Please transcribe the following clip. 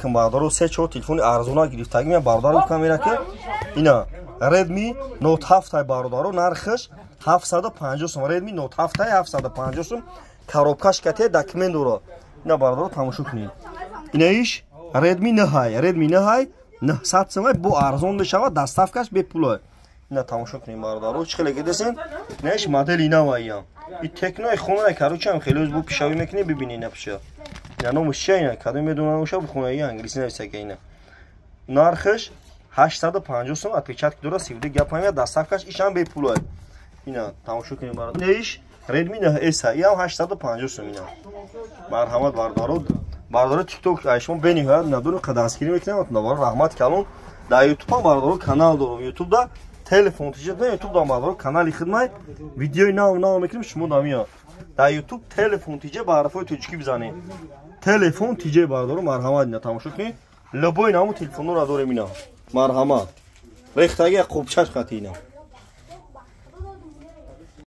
Алейкум, бародаро. Се чор телефони арзона гирифтагӣ мея, бародаро. Камера ки ина Redmi Note 7, бародаро, нархаш 750 сум. Redmi Note 7 750 сум, коробкаш кате, документ дора. Ина, бародаро, тамошо кунед. Ина иш Redmi 9, Redmi 9 900 сум, бо арзон мешавад, доставкаш бепула. Ина тамошо кунед, бародаро, чӣ хеле гидесен. Ина иш модели наваям, и Tecno хона, короче, ам хеле бо пишавӣ мекунед, бибинед, ина пиша. Ина номаш чия? Ина кадом медонам, оша бихонаи англисӣ нависака. Ина нархаш 850 сум, отпечатки дора, сивди гапамя, доставкаш ишам бепула. Ина тамошо кунед, бародар. Ина иш Redmi 9S, иам 850 сум. Ина марҳамат, бародаро. Бародаро, TikTok ай шумо бениҳоят надорем, қадастгирӣ мекунам, навор раҳмат калон. Дар YouTube ҳам, бародаро, канал дорам, YouTube да Телефон Тиҷа. Да YouTube да, бародаро, канали хидмай, видеои нав нав мекунем. Шумо дамия дар YouTube Телефон Тиҷа ба ҳарфҳои тоҷикӣ бизанед, Телефон Тиҷа, бародаро, марҳамат. Ина тамошо кунед, любой наму телефонҳоро дорем. Ина марҳамат, рехтаги қубчаш қати ина.